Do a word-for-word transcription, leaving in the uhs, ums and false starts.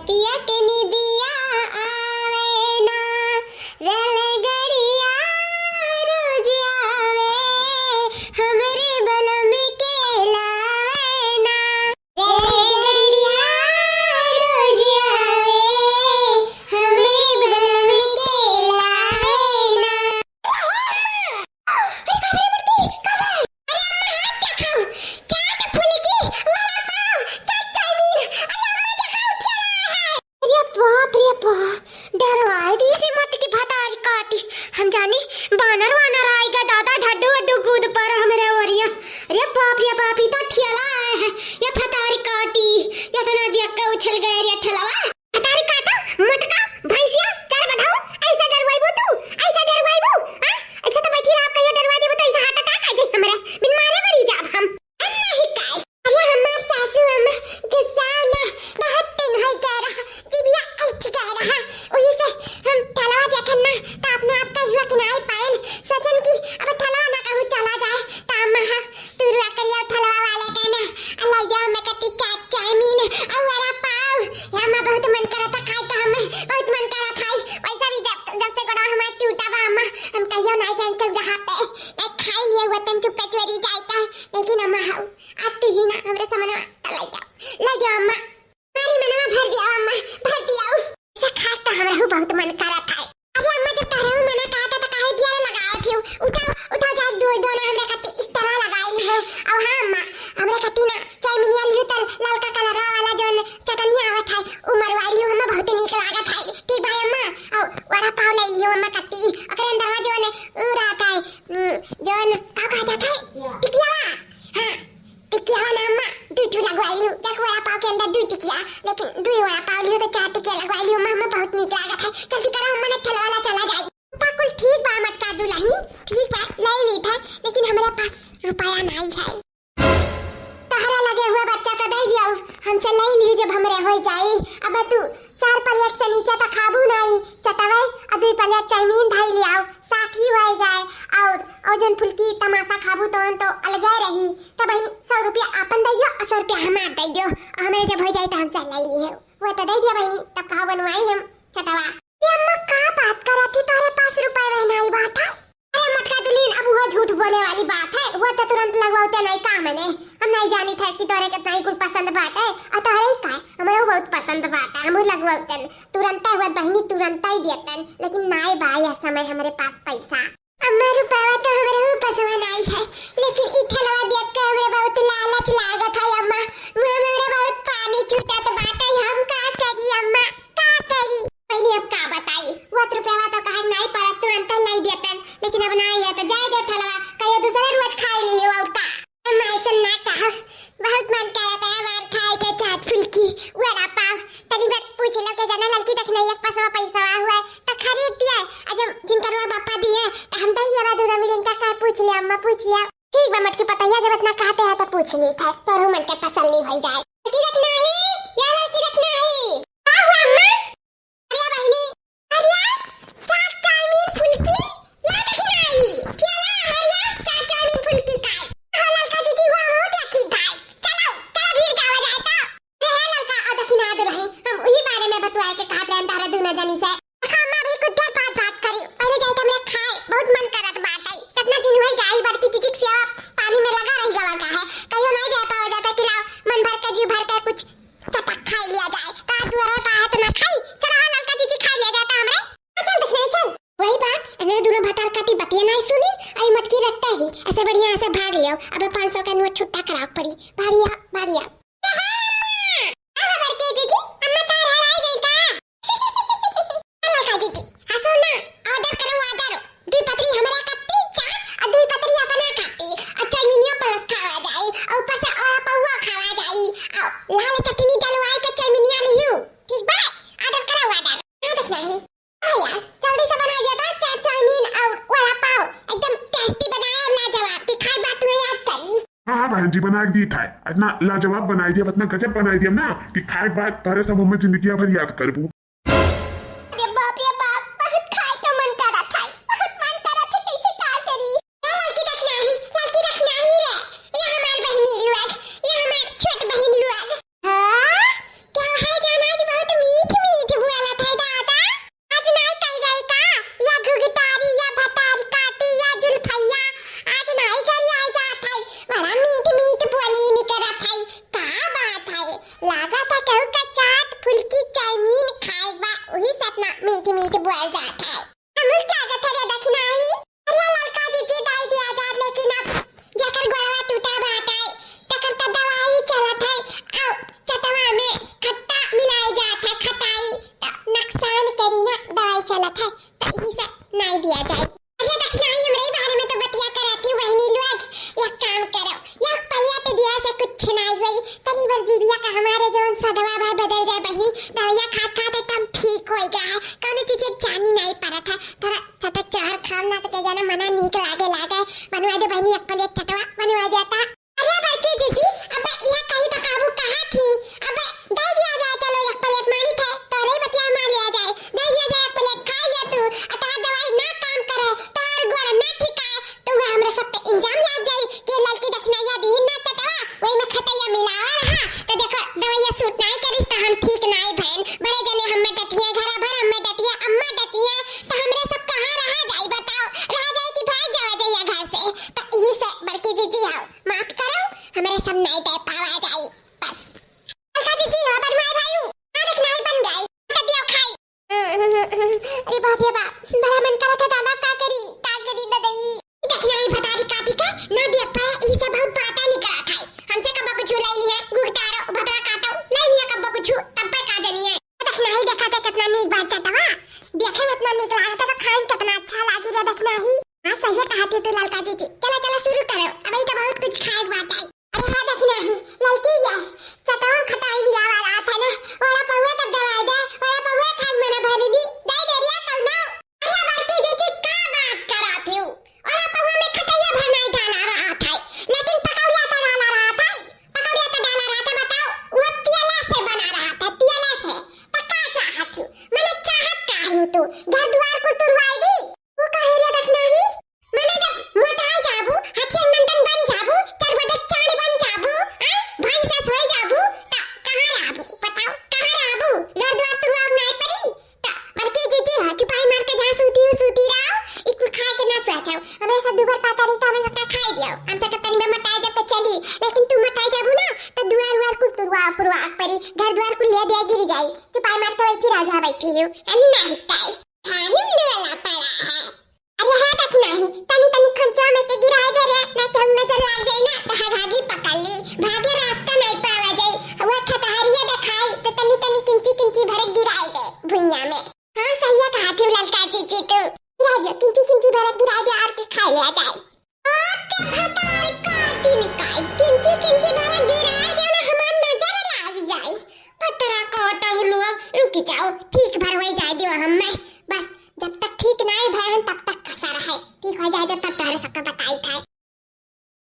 तिया के निदिया आवे ना, रेलगड़िया रोज आवे, हमरे बलम के लावे ना। रेलगड़िया रोज आवे, हमरे बलम के लावे ना। अरे बाप रे, मटकी, का बा? अरे अम्मा, हाथ देखाओ, चाट, फुल्की, वड़ा पाव, चाट, चाउमीन। अरे अम्मा, देखाओ, ठेला है। अरे बाप रे बाप, डरवाई दी से मटकी भतारी काटी। हम जानी बानर वानर आइगा दादा, ढड्डू अड्डू कूद पर हमरे ओरिया। अरे बाप रे बाप, ई तो ठेला है, ये भतारी काटी, इतना देख के उछल गए रे ठेलवा। भतारी काटा, मोटका, भैंसिया, चर बधाऊ, ऐसा डरवाइबू तू, ऐसा डरवाइबू, हाँ? ऐसा तो बैठी रहा, कहियो डरवा देबू तो ऐसा heart attack आ जाई हमरे, बिन मारे मरी जाब हम। हम नहीं काय। अरे हमार सासू अम्मा, गुस्सा ना, बहुत दिन होई गए रहा, जिबिया अइछ गए रहा, वही से हम ठेलवा देखन ना, तो अपने आप का युवा किनारे पायल, सोचन की अब ठेलवा ना कहूँ चला जाए, तो अम्मा हाँ, तू रुआ करिया ठेलवा वाले के ना, आ लाई दे हमें कति चाट, चाउमीन, और वड़ा पाव। या अम्मा, बहुत मन करत है खाए का, हमें बहुत मन करत है। वैसा भी जब, जब से गोड़ा हमार टूटा बा अम्मा, हम कहियो नहीं गए चौराहा पे, नहीं खाई लिए वतन चुपे चोरी जाए का। लेकिन अम्मा, हाउ, अब तू ही ना हमरे समनवा तो लाई जाओ, लाई जाओ अम्मा। हमारी मनवा भर दिया अम्मा, भर दिया। ऐसा खाए तो हमरहू बहुत मन करत है। अरे अम्मा, जब तोहरहू मना कहता तो काहे दिया रे लगावत हियो? उठाओ, उठाओ, जाए दो, दो ना हमरा खातिर इस्तारा लगाई लिहो। और हाँ अम्मा, हमरा खातिर ना चाउमीनिया लिहो तो ललका कलरवा वाला जौन चटनिया आवत है, उ मरवाई लिहो, हमें बहुत नीक लागत है। ठीक भाई अम्मा, और वड़ा पाव ले लिहो अम्मा खातिर, ओकरे अंदरवा जौन उ रहत है, उम, जौन का कहा जात है? टिकियावा। हाँ, टिकिया ना अम्मा, दुई ठो लगवाई लियो, एक वड़ा पाव के अंदर दुई टिकिया, लेकिन दुई वड़ा पाव लियो तो चार टिकिया लगवाई लियो अम्मा, हमें बहुत नीक लागत है। जल्दी करो अम्मा, ना ठेलवा वाला चला जाई। तो कुल ठीक बा मटका दुलहिन, ठीक बा, ले ली था, लेकिन हमारे पास रुपया नहीं है। तहरा लगे हुआ बच्चा तो दे दियो, हमसे ले ली जब हमरे हो जाई। अब तू चार प्लेट से नीचे तो खाबू नहीं, चटवे और दुई प्लेट चाउमीन धाई ले आओ, साथ ही हो जाए। और, और जौन फुल्की तमाशा खाबू तौन तो अलगे रही। तो बहिनी, सौ रुपया आपन दे दियो और सौ रुपया हमार दे दियो। और हमारे जब हो जाए तो हमसे ले लियो। वो तो दे दिया बहिनी, तब कहा बनवाई हम चटवा। ये अम्मा का बात करा थी, तोरे पास रुपए वह नहीं बात है। अरे मटका दुल्हिन, अब वो झूठ बोले वाली बात है, वो तो तुरंत लगवाते नहीं का मने। हम नहीं जानी थे कि तोरे कितना ही कुल पसंद बात है, और तोरे ही का है, हमारे वो बहुत पसंद बात है, हम लगवाते हैं तुरंत है, वो बहिनी तुरंत ही देते हैं, लेकिन नाई बा यह समय हमारे पास पैसा। अम्मा, रुपया तो हमरे ऊ पसवा नाई है, लेकिन ई ठेलवा देख के हमरे बहुत लालच लागत है अम्मा। मुँह में हमरे बहुत पानी छूटत बाटे, हम का करी अम्मा, का करी? पहले अब का बताई, वो तो रुपया तो कहे नाई पड़त, तुरंत लाई देतन, लेकिन अब नाई है तो जाए दे ठेलवा, कहियो दूसरे रोज खाई ली और का। अम्मा, ऐसन ना कहा, बहुत मन करत है हमार खाए के चाट फुल्की, वड़ा पाव। तनी बार पूछ लो के जाना ललकी दखिनहिया के पसवा पैसा हुआ है, त खरीद दिया। आ जब जिनकर हुआ बापा दिए, त हम दही देवा दूनो मिल इनका का पूछ लिया, अम्मा पूछ लिया। ठीक बा मटकी पतैया, जब इतना कहते हैं तो पूछ ली था, तोरू मन के तसल्ली भई जाए। ललकी दखिनही, या ललकी दखिनही। का हुआ अम्मा? अरे बहिनी, हरिया चाट चाउमीन फुल्की, या देखी नाई, ठेला हरिया चाट चाउमीन फुल्की का। हो ललका जीजी, हुआ हो देखी खाई। चलो, चलो भीड़ जावा जाए तो। अरे हे ललका, ओ देखी ना दुलही, हम उही बारे में बतुआए के कहत रहन तारा दूनो जनी से। देखा अम्मा, अभी कुछ देर बाद बात करी, पहले जाए तो हमरे खाए, बहुत मन करत बाटे। कितना दिन हुई गाई बड़की जीजी के सेवा पानी में लगा रही गवा का है, कहियो नहीं जा पावा जाता कि लाओ मन भर के जी भर के कुछ चटक खाई लिया जाए। का दुआरे पे हाथ ना खाई। चलो हाँ, ललका जीजी खाई लिया जाता हमरे। हाँ, चल देखना है, चल। वही बात, अगर दूनो भतार काटी बतिया नहीं सुनी, आई मटकी रट्टा ही, ऐसे बढ़िया ऐसे भाग लियो, अबे पाँच सौ का नोट छुट्टा कराव पड़ी। भारिया, भारिया। हाँ, अम्मा। हाँ, बड़की जीजी, अम्मा तार हराई गई का? ललका जीजी, हाँ सुन ना, order करो, order। दुई पतरी हमरा कत्ती चाट, और दुई पतरी अपना कत्ती, और चौमिनिया plus खावा जाई, और ऊपर से और पौवा खावा जाई, और लाल चटनी डलवाई के चौमिनिया लियो, ठीक बा? Order करो, order। हाँ, देखना है। हाँ यार, जल्दी से बनाइए बा, चाट, चाउमीन और वड़ा पाव, एकदम tasty बनाए, लाजवाब, कि खाए बाद तुम्हें याद करी। हाँ, हाँ बहन जी, बना के दी था। इतना लाजवाब बनाई दिया, इतना गजब बनाई दिया ना कि खाए के बाद तारे सब हमें जिंदगी भर याद करबू। अरे बाप रे बाप, बहुत खाए का मन करत है, बहुत मन करत है, कैसे का करी? ए ललकी दखिनही, ललकी दखिनही रे, ये हमार बहिनी लोग, ये हमार छोट बहिन लोग। हाँ? क्या है जाना, आज बहुत मीठ जीभिया का हमारे जवन सदवा भाई बदल जाए बहिनी, दवाइया खात खात एकदम ठीक होइ गया है, कौनो चीज के जानी नहीं पड़त है। थोड़ा चटक चहर खाम ना तो के जाने मना नीक लागे लागे। बनवा दे बहिनी एक प्लेट चटवा, बनवा दे ता। अरे बड़की जीजी, अबे यह कहीं तो काबू कहाँ थी? अबे दे दिया जाए, चलो एक प्लेट मानी थे, तोरे बतिया मार लिया जाए, दे दिया जाए एक प्लेट खाई ले तू, अतः दवाई ना काम करे, तार गोड़ ना ठिकाए, तो वह हमरे सब पे इल्जाम लाग जाई कि ललकी दखिनहिया दी ना चटवा, वही में खटैया मिलावा रहा। तो देखो, दवाइया सूट नाई करिस, तो हम ठीक नाई भैन। बड़े जने हमें डटिया, घरा भर हमें डटिया, अम्मा डटिया, तो हमरे सब कहाँ रहा जाई बताओ? रहा जाई कि भाग जावा जाइया घर से? तो यही से बड़की जीजी आओ, माफ करो, हमरे सब नाई दे पावा जाई। बस। अलका जीजी हो, बन माय भाई, ना देख नाई बन गई, तो दियो खाई। अरे बाप रे बाप, बड़ा मन करत है दादा, का करी, का करी ददई। देखना ही भतारी काटी के ना दिया पाए, ई सब बहुत बाता निकलत है। हमसे कब कुछ लाई ली है, गुगटारो, भतरा काटो, लाई लिया कब कुछ, तब पे का जनी है। देखना ही देखा जाए कितना नीक बात चटवा, देखे में इतना नीक लागत है तो खाए में कितना अच्छा लागी रे। देखना ही, हाँ सही कहा थे तू ललका जीजी। चला चला शुरू करो, अबे तो बहुत कुछ खाए बात आई। अरे हाँ दखिनही, ललकी ये चटवा खटाई मिलावा रहा था ना, वड़ा पौवा तब दवाई दे, वड़ा पौवा खान मना भरली, दे दे रिया कौनो। अरे बड़की जीजी का बात करा थी? वड़ा पौवा में खटैया भर नहीं डाला रहा था, लेकिन पकौड़िया तो डाला रहा था, पकौड़िया तो डाला रहा था, बताओ, वो तियला से बना रहा था, तियला से, तो का चाहत थी? मने चाहत का है तू? घर द्वार को तुरवाई दी? वो काहे रे दखिनही? मने जब मोटाई जाबू, हथियन नंदन बन जाबू, चरबदे चांद बन जाबू, आय, भैंस होई जाबू, त कहाँ रहबू? बताओ, कहाँ रहबू? घर द्वार तुरवाव नाई परी? त बड़की जीजी हो, चुपाई मार के जहाँ सूती हो, सूती रहो, ई कुल खाए के ना सोचो। हमें सब दुबर पाता रही त हमें सबका खाई दियो। हम सबका तनी में मोटाई जब तो चली, लेकिन तू मोटाई जाबू ना, त दुआर उआर कुल तुरवा फुरवा परी, घर द्वार कुल ले दे गिर जाई। चुपाई मार के बैठी रह जा, बैठी हो, हम ना हिताई। थारी में लेला पड़ा है। अरे है दखिनही, तनी तनी खंचा में के गिराए दे रे, नहीं तो हम नजर लाग जाई ना।